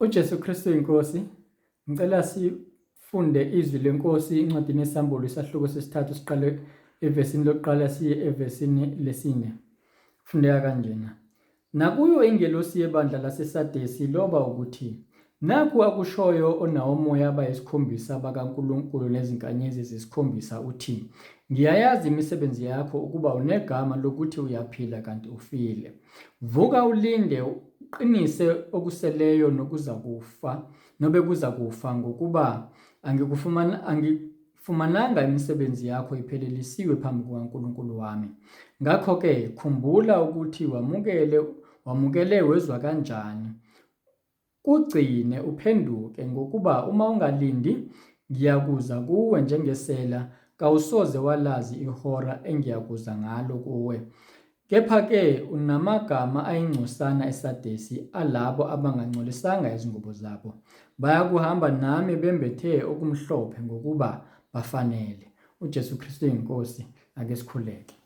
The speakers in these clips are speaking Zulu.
UJesu Kristu inkosi. Ngicela sifunde izwi lenkosi encwadini yeSambulo isahluko sesithathu siqale evesini lokuqala siye evesini lesine. Kufundeka kanjena. Nakuyo ingelosi yebandla laseSadesi loba ukuthi, Nakhu akushoyo onawomoya abayisikhombisa bakaNkulunkulu nezinkanyezi eziyisikhombisa, uthi, Ngiyayazi imisebenzi yakho ukuba unegama lokuthi uyaphila kanti ufile. Vuka ulinde uqinise okuseleyo nokuzakufa nobekuzakufa ngokuba angikufumana angikufumananga imisebenzi yakho iphelelisiwe phambi kukaNkulunkulu wami. Ngakho-ke khumbula ukuthi wamukele wamukele wezwa kanjani Kugcine, uphenduke, ngokuba uma ungalindi, ngiyakuza kuwe njengesela, kawusoze walazi ihora engiyakuza ngalo kuwe. Kepha-ke unamagama ayingcosana eSadesi alabo abangangcolisanga izingubo zabo. Bayakuhamba nami bembethe okumhlophe, ngokuba bafanele. UJesu Kristu iNkosi. Ake sikhuleke.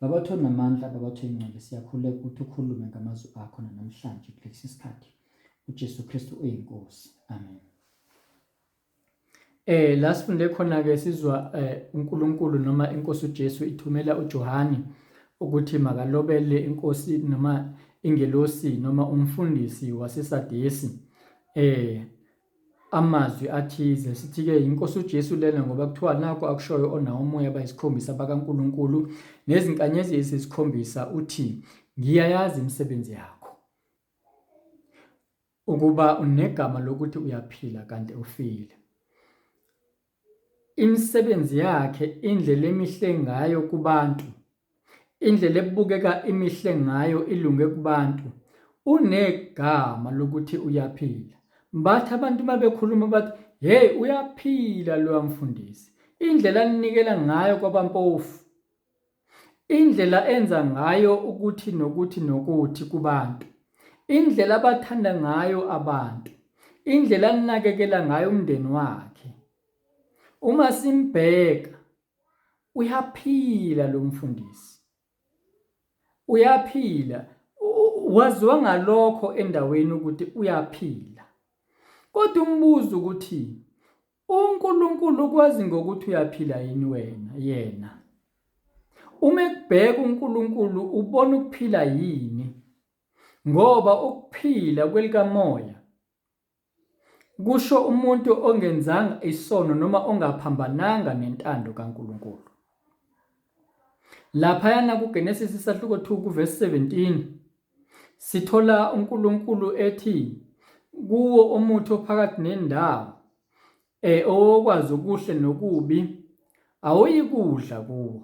Baba onamandla, Baba oyingcwele, siyakhuleka ukuthi ukhulume ngamazwi akho namhlanje kulesi sikhathi. UJesu Kristu uyiNkosi. Amen. La sifunde khona ke sizwa uNkulunkulu noma inkosi uJesu ithumela uJohane ukuthi makalobele inkosi noma ingelosi noma umfundisi waseSadesi amazwi athize sithi-ke yinkosi uJesu lena ngoba kuthiwa nakho akushoyo onawo umoya abayisikhombisa bakaNkulunkulu nezinkanyezi eziyisikhombisa uthi ngiyayazi imisebenzi yakho ukuba unegama lokuthi uyaphila kanti ufile. Imisebenzi yakhe indlela emihle ngayo kubantu, indlela ebukeka imihle ngayo ilunge kubantu, unegama lokuthi uyaphila. Bathi abantu uma bekhuluma bathi, hey uyaphila loya mfundisi. Indlela anikela ngayo kwabampofu, Indlela enza ngayo ukuthi nokuthi nokuthi kubantu, indlela abathanda ngayo abantu, indlela anakekela ngayo umndeni wakhe. Uma simbheka uyaphila lo mfundisi. Uyaphila. Waziwa ngalokho endaweni ukuthi uyaphila. Kodwa umbuzo ukuthi uNkulunkulu ukwazi ngokuthi uyaphila yini wena yena. Uma ekubheka uNkulunkulu ubona ukuphila yini? Ngoba ukuphila kwelikamoya kusho umuntu ongenzanga isono noma ongaphambananga nentando kaNkulunkulu. Laphayana kuGenesis isahluko 2 kuverse 17 sithola uNkulunkulu ethi kuwo umuthi ophakathi nendawo owokwazi okuhle nokubi awuyikudla kuwo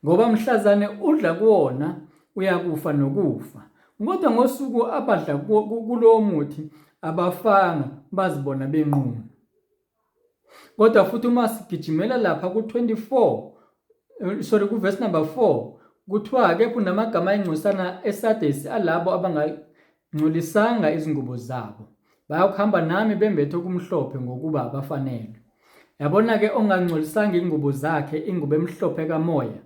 ngoba mhlazane udla kuwona uyakufa nokufa kodwa ngosuku abadla kulowo muthi abafanga bazibona benqunu. Kodwa futhi uma sigijimela lapha ku-24 sorry ku-verse number 4 kuthiwa kepha unamagama ayingcosana eSadesi alabo abangangcolisanga izingubo zabo bayakuhamba nami bembethe okumhlophe ngokuba bafanelwe. Yabona-ke ongangcolisanga ingubo zakhe ingubo emhlophe kamoya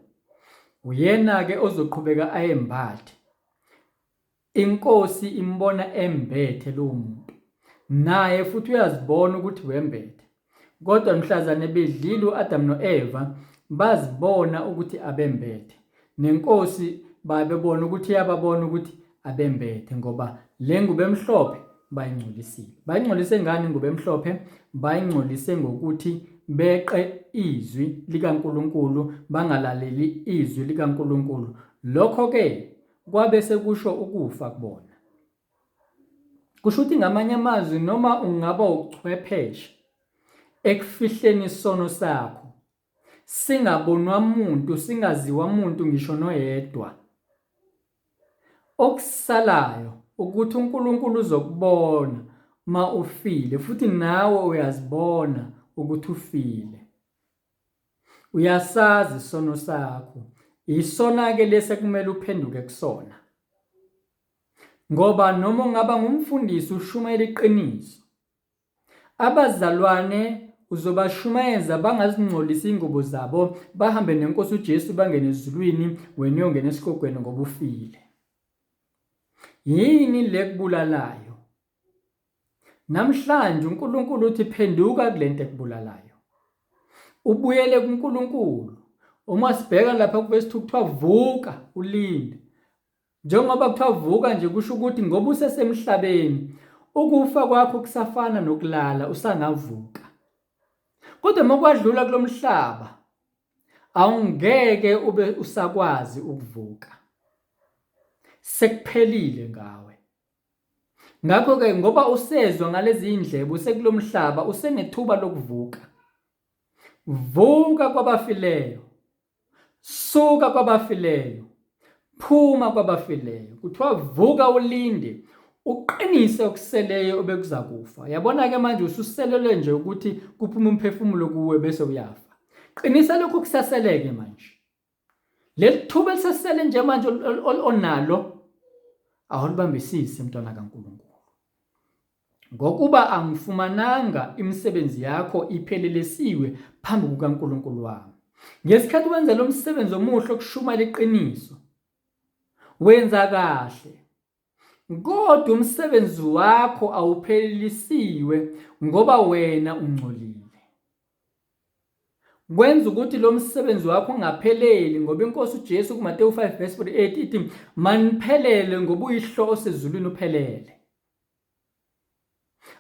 uyena-ke ozoqhubeka ayembathe. Inkosi imbona embethe lowo muntu, naye futhi uyazibona ukuthi wembethe. Kodwa mhlazane bedlile u-Adamu no-Eva bazibona ukuthi abembethe. Nenkosi babebona ukuthi iyababona ukuthi abembethe ngoba le ngubo emhlophe bayingcolisile. Bayingcolise ngani ingubo emhlophe? Bayingcolise ngokuthi beqe izwi likaNkulunkulu, bangalaleli izwi likaNkulunkulu. Lokho-ke Kwabe sekusho ukufa kubona. Kusho ukuthi ngamanye amazwi noma ungaba uchwepheshe ekufihleni isono sakho singabonwa muntu singaziwa muntu ngisho noyedwa okusalayo ukuthi uNkulunkulu uzokubona ma ufile futhi nawe uyazibona ukuthi ufile. Uyasazi isono sakho. Isona-ke lesi ekumele uphenduke kusona. Ngoba noma ungaba ngumfundisi ushumayela iqiniso, abazalwane uzobashumayeza bangazingcolisi ingubo zabo, bahambe nenkosi uJesu bangene ezulwini, wena uyongena esigogweni ngoba ufile. Yini le kubulalayo? Namhlanje uNkulunkulu uthi phenduka kulento ekubulalayo. Ubuyele kuNkulunkulu. Uma sibheka lapha kuvesi 2 kuthiwa vuka ulinde. Njengoba kuthiwa vuka nje kusho ukuthi ngoba usesemhlabeni ukufa kwakho kusafana nokulala usangavuka. Kodwa uma kwadlula kulomhlaba awungeke ube usakwazi ukuvuka. Sekuphelile ngawe. Ngakho-ke ngoba usezwa ngalezi indlebe usekulomhlaba usenethuba lokuvuka. Vuka kwabafileyo. Suka kwabafileyo. Phuma kwabafileyo. Kuthiwa vuka ulinde uqinise okuseleyo obekuzakufa. Yabona-ke manje ususelelwe nje ukuthi kuphume umphefumulo kuwe bese uyafa. Qinisa lokhu kusaseleke manje. Leli thuba elisasele nje manje onalo awulibambisise mntwana kaNkulunkulu. Ngokuba angifumananga imisebenzi yakho iphelelesiwe phambi kukaNkulunkulu wami. Ngesikhathi wenza lo msebenzi omuhle okushumayela iqiniso, wenza kahle. Kodwa umsebenzi wakho awuphelelisiwe ngoba wena ungcolile. Kwenza ukuthi lo msebenzi wakho ungapheleli ngoba inkosi uJesu kuMateyu 5 verse 48 ithi maniphelele ngoba uyihlo osezulwini uphelele.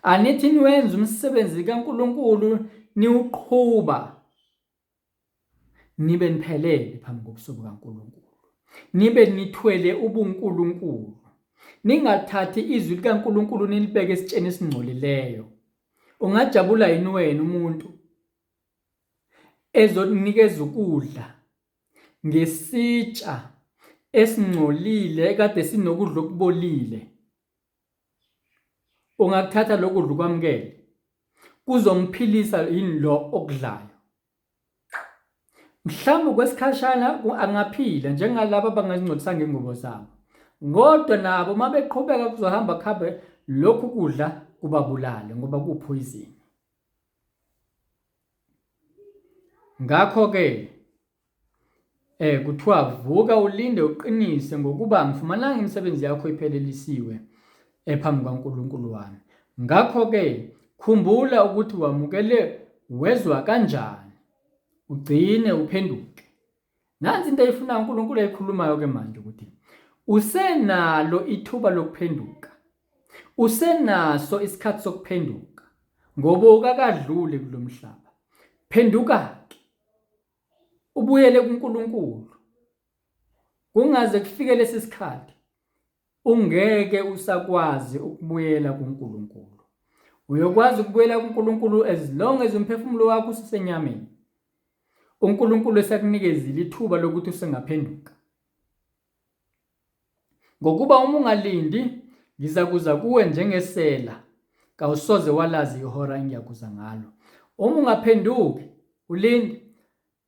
Anithi niwenza umsebenzi kaNkulunkulu niwuqhuba nibe niphelele phambi kobuso bukaNkulunkulu. Nibe nithwele ubuNkulunkulu. Ningathathi izwi likaNkulunkulu nilibeke esitsheni esingcolileyo. Ungajabula yini wena umuntu ezokunikeza ukudla ngesitsha esingcolile ekade sinokudla okubolile? Ungakuthatha lokudla ukwamukele? Kuzomphilisa yini lo okudlayo? Mhlawumbe kwesikhashana angaphila njengalaba abangazingcolisanga ingubo zabo. Kodwa nabo uma beqhubeka kuzohamba kuhambe lokhu kudla kubabulale ngoba kuwuphoyizini. Ngakho-ke kuthiwa vuka ulinde uqinise ngokuba angifumananga imisebenzi yakho iphelelisiwe ephambi kukaNkulunkulu wami. Ngakho-ke khumbula ukuthi wamukele wezwa kanjani, ugcine uphenduke. Nansi into ayifunayo uNkulunkulu ayikhulumayo ke manje ukuthi usenalo ithuba lokuphenduka. Usenaso isikhathi sokuphenduka ngoba ukakadluli kulomhlaba. Phenduka-ke. Ubuyele kuNkulunkulu. Kungaze kufike lesi sikhathi ungeke usakwazi ukubuyela kuNkulunkulu. Uyokwazi ukubuyela kuNkulunkulu as long as umphefumulo wakho usesenyameni. uNkulunkulu esakunikezile ithuba lokuthi usengaphenduka. Ngokuba uma ungalindi, ngizakuza kuwe njengesela, kawusoze walazi ihora engiyakuza ngalo. Uma ungaphenduki, ulinde,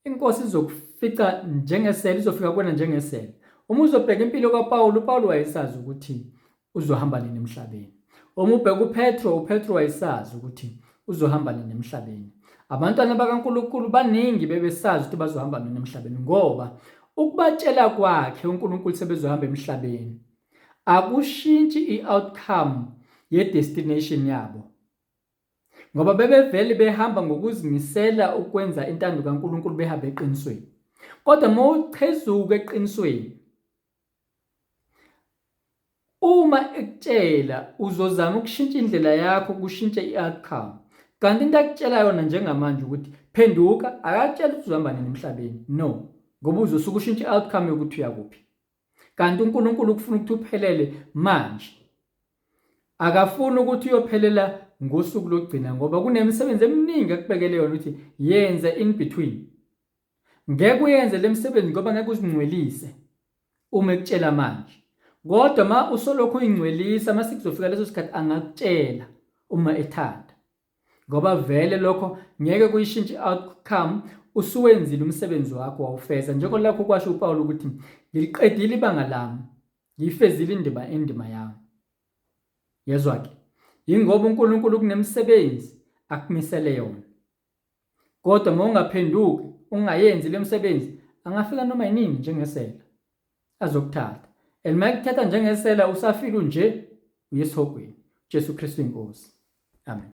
inkosi izokufica njengesela, izofika kuwena njengesela. Uma uzobheka impilo kaPawulu, uPawulu wayesazi ukuthi uzohamba nini emhlabeni. Uma ubheka uPetro, uPetro wayesazi ukuthi uzohamba nini emhlabeni. Abantwana bakaNkulunkulu baningi bebesazi ukuthi bazohamba nini emhlabeni ngoba ukubatshela kwakhe uNkulunkulu sebezohamba emhlabeni akushintshi i-outcome ye-destination yabo. Ngoba bebevele behamba ngokuzimisela ukwenza intando kaNkulunkulu behambe eqinisweni. Kodwa uma uchezuka eqinisweni Uma ekutshela uzozama ukushintsha indlela yakho kushintshe i-outcome. Kanti into akutshela yona njengamanje ukuthi phenduka, akakutshela ukuthi uzohamba nini emhlabeni. No. Ngoba uzosuke ushintshe i-outcome yokuthi uyakuphi. Kanti uNkulunkulu ukufuna ukuthi uphelele manje. Akafuni ukuthi uyophelela ngosuku lokugcina ngoba kunemisebenzi eminingi akubekele yona ukuthi yenze in between. Ngeke uyenze le misebenzi ngoba ngeke uzingcwelise uma ekutshela manje. Kodwa ma usolokhu uyingcwelisa mase kuzofika leso sikhathi angakutshela uma ethanda. Ngoba vele lokho ngeke kuyishintshe i-outcome usuwenzile umsebenzi wakho wawufeza njengalokho kwasho uPawulu ukuthi ngiliqedile ibanga lami ngiyifezile indima indima yami. Yezwa ke. Yingoba uNkulunkulu kunemisebenzi akumisele yona. Kodwa uma ungaphenduki, ungayenzi le msebenzi, angafika noma yinini njengesela azokuthatha. And uma ekuthatha njengesela usafile unje, uye esihogweni. Jesu Kristu inkosi. Amen.